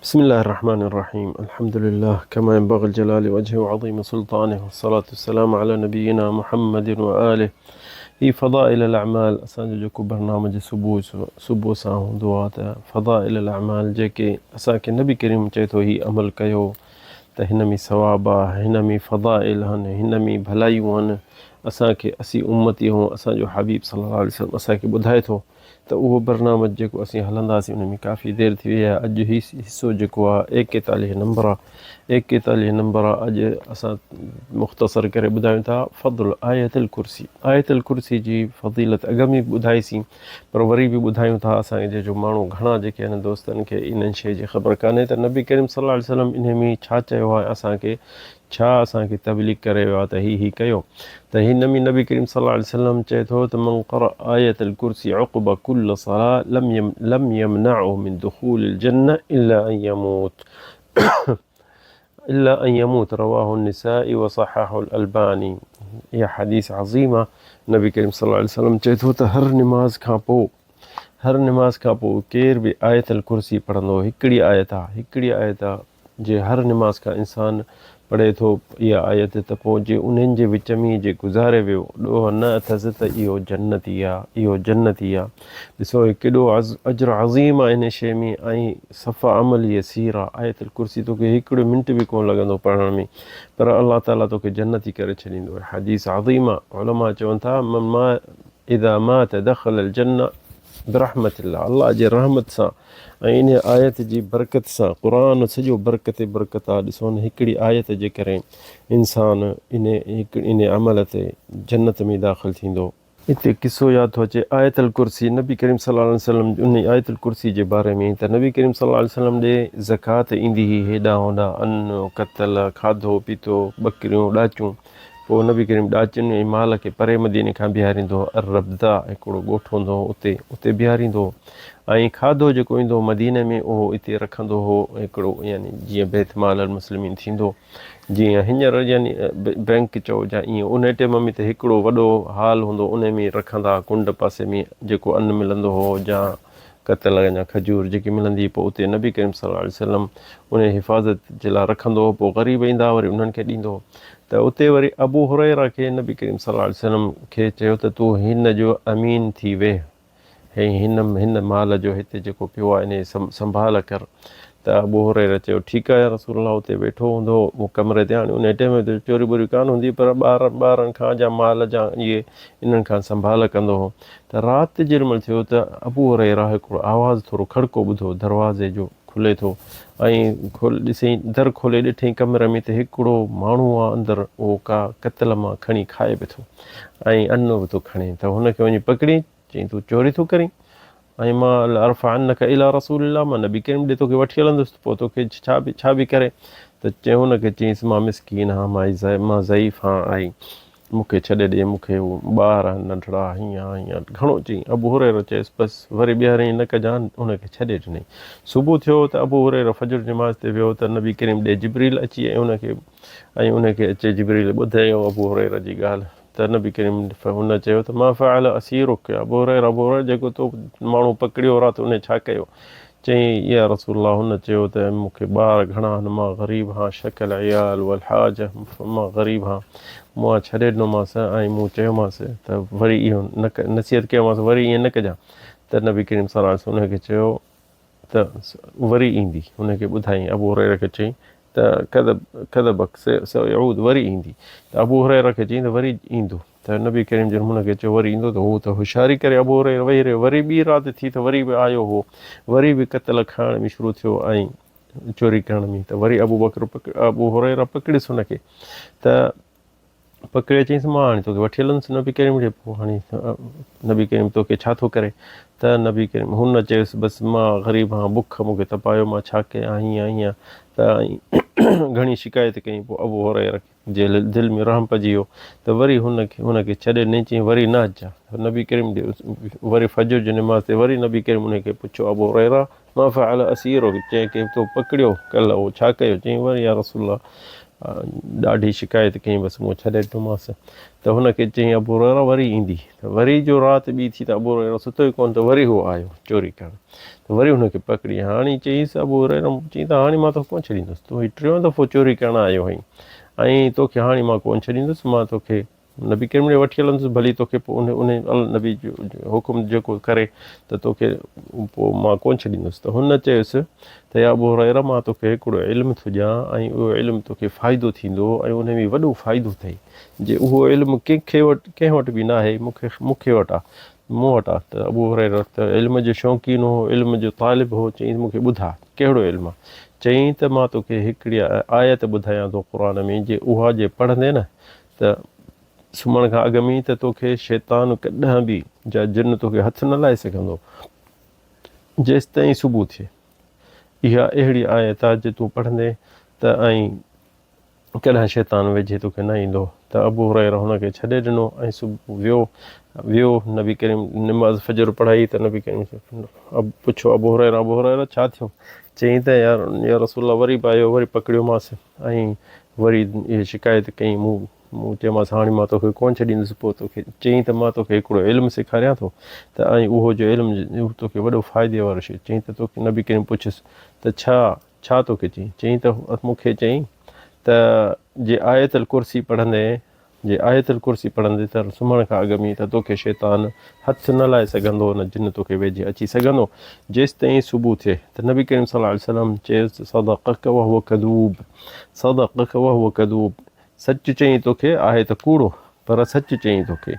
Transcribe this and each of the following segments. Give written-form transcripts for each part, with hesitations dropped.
بسم الله الرحمن الرحيم الحمد لله كما ينبغي الجلال وجهه وعظيم سلطانه والصلاة والسلام على نبينا محمد وآله. هي فضائل الاعمال اسان جو جيڪو برنامج صبح صبح سان هوندو آهي ته فضائل الاعمال جيڪي اسان کي نبي ڪريم چئي ٿو هي عمل ڪيو ته هن ۾ ثواب آهي هن ۾ فضائل آهن هن ۾ ڀلايون آهن اسان کي اسين امتي هون اسان جو حبيب صلي الله عليه وسلم اسان کي ٻڌائي ٿو ته اهو برنامج جيڪو اسين هلنداسين ان ۾ ڪافي دير ٿي وئي آهي اڄ هي حصو جيڪو آهي ايڪيتاليهه نمبر آهي ايڪيتاليهه نمبر آهي اڄ اسان مختصر ڪري ٻڌايون ٿا فضل آيت الڪرسي آيت الڪرسي جي فضيلت اڳ ۾ به ٻڌائيسين پر وري به ٻڌايون ٿا اسان جي جو ماڻهو گهڻا جيڪي آهن دوستن کي انهن شيء جي خبر ڪانهي ته نبي ڪريم صلي الله عليه وسلم انهي ۾ ڇا چيو آهي اسان کي ڇا اسان کي تبليغ ڪري ويو آهي ته هي هي ڪيو ته هن ۾ نبي ڪريم صلي الله عليه وسلم چئي ٿو ته من قرأ آية الڪرسي عقب كل صلاة لم لم يمنعه من دخول الجنة الا ان يموت الا ان يموت رواه النسائي وصححه الالباني. اها حديث عظيمه نبي ڪريم صلي الله عليه وسلم چئي ٿو ته هر نماز کان پوء هر نماز کان پوء ڪير به آيت الڪرسي پڙهندو هڪڙي آيت آ هڪڙي آيت آ جي هر نماز کان انسان پڙهي ٿو اها آيت ته پوء جي انهن جي وچ ۾ جي گذاري ويو ڏوهه نه اٿس ته اهو جنتي آ اهو جنتي آ. ڏسو هي ڪيڏو اجر عظيم آ ان شيء ۾ ۽ صفا عمل يسير آ. آيت الڪرسي توکي هڪڙو منٽ به ڪونه لڳندو پڙهڻ ۾ پر الله تعالي توکي جنتي ڪري ڇڏيندو. حديث عظيم آ. علماء چون ٿا من ما اذا مات دخل الجنه برحمت الله الله جي رحمت سان ۽ انهيء آيت جي برڪت سان، قرآن سڄو برڪت ئي برڪت آ، ڏسو ان هڪڙي آيت جي ڪري انسان انهيء عمل تي جنت ۾ داخل ٿيندو. اتي قصو ياد ٿو اچي آيت الڪرسي، نبي ڪريم صلي الله عليه وسلم انهيء آيت الڪرسي جي باري ۾ ته نبي ڪريم صلي الله عليه وسلم ڏي زڪوات ايندي هئي هيڏانهن هوڏانهن ان، ڪتل، کاڌو پيتو، ٻڪريون، ڏاچون، پوء نبي ڪريم ڏاچن ۽ مال کي پري مديني کان بيهاريندو هو، الربذا هڪڙو ڳوٺ هوندو هو اتي اتي بيهاريندو هو ۽ کاڌو جيڪو ايندو هو مديني ۾ اهو اتي رکندو هو هڪڙو يعني جيئن بيت مال المسلمين ٿيندو جيئن هينئر يعني بئنڪ چئو جا ائين ان ٽيم ۾ ته هڪڙو وڏو هال هوندو ان ۾ رکندا ها ڪنڊ پاسي ۾ جيڪو ان ملندو هو جا ڪتل يا کجور جيڪي ملندي هئي پوء اتي نبي ڪريم صلي الله عليه وسلم ان جي حفاظت جي لاء رکندو هو پوء غريب ايندا وري انهن کي ڏيندو هو ته اتي وري ابو هريره کي نبي ڪريم صلي الله عليه وسلم کي چيو ته تون هن جو امين ٿي ويهه هي هن هن مال جو هتي جيڪو پيو آهي ان جي سنڀال ڪر ته ابو هريره چيو ٺيڪ آهي يا رسول الله اتي ويٺو هوندو هو ڪمري تي هاڻي ان ٽيم ۾ چوري ٻوري ڪانه هوندي پر ٻار ٻارن کان جا مال جا اهي انهن کان سنڀال ڪندو هو ته رات جيڏي مهل ٿيو ته ابو هريره هڪڙو آواز ٿورو کڙڪو ٻڌو دروازي جو کلي ٿو ۽ کول ڏسئين در کولي ڏٺئين ڪمري ۾ ته هڪڙو ماڻهو آ اندر اهو ڪا ڪتل مان کڻي کائي به ٿو ۽ ان به ٿو کڻي ته هن کي وڃي پڪڙي چئين تون چوري ٿو ڪرين ۽ مان لارفعنک الي رسول الله مان نبي ڪريم ڏي توکي وٺي هلندس پوء توکي ڇا به ڇا به ڪري ته چئين هن کي چئينس مان مسڪين هان مان ضعيف هان ۽ مون کي ڇڏي ڏي، مون کي هو ٻار آهن ننڍڙا، هيئن آهي هيئن آهي. گهڻو چيائين. ابو هريره چيس، بس وري ٻيهر ائين نه ڪجان. هن کي ڇڏي ڏنائين. صبح ٿيو ته ابو هريره فجر جي نماز تي ويو ته نبي ڪريم ڏي جبرئيل اچي ۽ ان کي ۽ ان کي اچي جبرئيل ٻڌايو ابو هريره جي ڳالهه ته نبي ڪريم هن چيو ته ما فعل اسيرک يا ابو هريره ابو هريره جيڪو تو ماڻهو پڪڙيو رات انهي ڇا ڪيو؟ چيائين، يا رسول الله! هن چيو ته مون کي ٻار گهڻا آهن، مان غريب هان، شڪ العيال والحاجة، مان غريب هان، مون ڇڏي ڏنومانس ۽ مون چيومانس ته وري اهو نه نصيحت ڪيومانس وري ائين نه ڪجان ته نبي ڪريم صلي الله عليه وسلم ان کي چيو ته وري ايندي، هن کي ٻڌايائين ابو هريره کي چيائين ته ڪذب ڪذبک سيعود وري ايندي ته ابو هريره کي چيائين ته وري ايندو. ته نبي ڪريم جن هن کي چيو وري ايندو ته هو ته هوشياري ڪري ابو هريره ويهي رهيو وري ٻي رات ٿي ته وري به آيو هو وري به قتل کائڻ ۾ شروع ٿيو ۽ چوري ڪرڻ ۾ ته وري ابو بڪر ابو هريره پڪڙيس هن کي ته پڪڙي چيس مان هاڻي توکي وٺي هلندس نبي ڪريم ڏي پوء هاڻي نبي ڪريم توکي ڇا ٿو ڪري ته نبي ڪريم هن چيس بس مان غريب هان بک مون کي تپايو مان ڇا ڪيان هيئن هيئن ته گهڻي شڪايت ڪئي پوء ابو هريره جي دل ۾ رحم پئجي ويو ته وري هن کي هن کي ڇڏي ڏنائين چيائين وري نه اچجان ته نبي ڪريم ڏي وري فجر جي نماز تي وري نبي ڪريم ان کي پڇيو ابو هريره ما فعل اسيرک جنهن کي تو پڪڙيو ڪلهه اهو ڇا ڪيو چيائين وري يا رسول الله ڏاڍي شڪايت ڪيائين بس مون ڇڏي ڏنومانس ته هن کي چيائين ابو هريره وري ايندي ته وري جو رات ٻي ٿي ته ابو هريره ستو ئي ڪونه ته وري هو آيو چوري ڪرڻ ته وري هن کي پڪڙي هاڻي چيائينس ابو هريره چيائين ته هاڻي مان توکي ڪونه ڇڏيندس تون هي ٽيون دفعو چوري ڪرڻ آيو آهين ۽ توکي هاڻي مان ڪونه ڇڏيندس مان توکي نبي ڪريم ڏي وٺي هلندس ڀلي توکي پوء ان ان نبي جو حڪم جيڪو ڪري ته توکي پوء مان ڪونه ڇڏيندس ته هن چيس ته يا ابو هريره مان توکي هڪڙو علم ٿو ڏيان ۽ اهو علم توکي فائدو ٿيندو ۽ ان ۾ وڏو فائدو اٿئي جي اهو علم ڪنهن کي وٽ ڪنهن وٽ به ناهي مون کي مون کي وٽ آ مون وٽ آ ته ابو هريره ته علم جو شوقين هو علم جو طالب هو چيائين مون کي ٻڌاء ڪهڙو علم آ چيائين ته مان توکي هڪڙي آيت ٻڌايان ٿو قرآن ۾ جي اها جي پڙهندين نه ته سمهڻ کان اڳ ۾ ته توکي شيطان ڪڏهن به جا جن توکي هٿ نه لائي سگهندو جيستائين صبح ٿئي. اها اهڙي آيت آهي جي تون پڙهندين ته ۽ ڪڏهن شيطان ويجهي توکي نه ايندو. ته ابو هريره هن کي ڇڏي ڏنو ۽ صبح ويو ويو نبي ڪريم نماز فجر پڙهائي ته نبي ڪريم پڇيو ابو هريره ابو هريره ڇا ٿيو؟ چيائين ته يا رسول الله وري به آيو وري پڪڙيومانس. ۽ وري اها شڪايت ڪيائين، مون مون چيومانس هاڻي مان توکي ڪونه ڇڏيندس، پوء توکي چيائين ته مان توکي هڪڙو علم سيکاريان ٿو ته ۽ اهو جو علم اهو توکي وڏو فائدي وارو شيء چيائين ته توکي نبي ڪريم پڇيس ته ڇا ڇا توکي چيائين چيائين ته مون کي چيائين ته جي آيت الڪرسي پڙهندين جي آيت الڪرسي پڙهندين ته سمهڻ کان اڳ ۾ ته توکي شيطان هٿ نه لائي سگهندو نه جن توکي ويجهي اچي سگهندو جيستائين صبح ٿئي ته نبي ڪريم صلي الله عليه وسلم چيس ته صدقک وهو ڪذوب صدقک وهو ڪذوب سچ چيائين توکي آهي ته ڪوڙو پر سچ چيائين توکي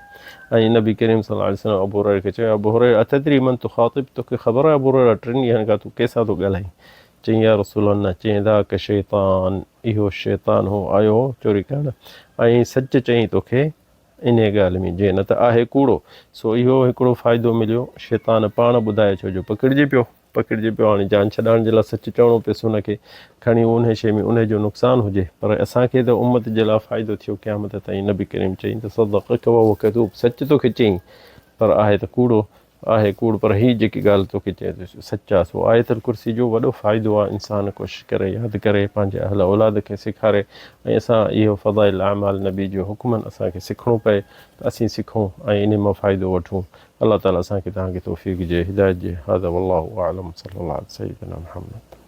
۽ نبي ڪريم صلي الله عليه وسلم ابو هريره کي چيو ابو هريره اتدري من تخاطب توکي خبر آهي ابو هريره ٽن ڏينهن کان تون ڪنهن سان ٿو ڳالهائين چيائين يا رسول الله نه چيائين ذاڪ شيطان اهو شيطان هو آيو هو چوري ڪرڻ ۽ سچ چيائين توکي انهيء ڳالهه ۾ جي نه ته آهي ڪوڙو. سو اهو هڪڙو فائدو مليو. شيطان پاڻ ٻڌائي ڇو جو پڪڙجي پيو. پڪڙجي پيو هاڻي جان ڇڏائڻ جي لاء سچ چوڻو پيس هن کي. کڻي انهيء شيء ۾ انهيء جو نقصان هجي پر اسان کي ته امت جي لاء فائدو ٿيو قيامت تائين نبي ڪريم چيائين ته صدقک وهو ڪذوب سچ توکي چيائين پر آهي ته ڪوڙو. آهي ڪوڙ پر هي جيڪي ڳالهه توکي چئي ٿو سو سچ آ سو آيت الڪرسي جو وڏو فائدو آ انسان ڪوشش ڪري ياد ڪري پنهنجي اهل اولاد کي سيکاري ۽ اسان اهو فضائل اعمال نبي جو حڪمن اسان کي سکڻو پئي ته اسين سکون ۽ انهي مان فائدو وٺون الله تعالي اسان کي توهان کي توفيق جي هدايت جي هذا والله اعلم صلي الله علي سيدنا محمد.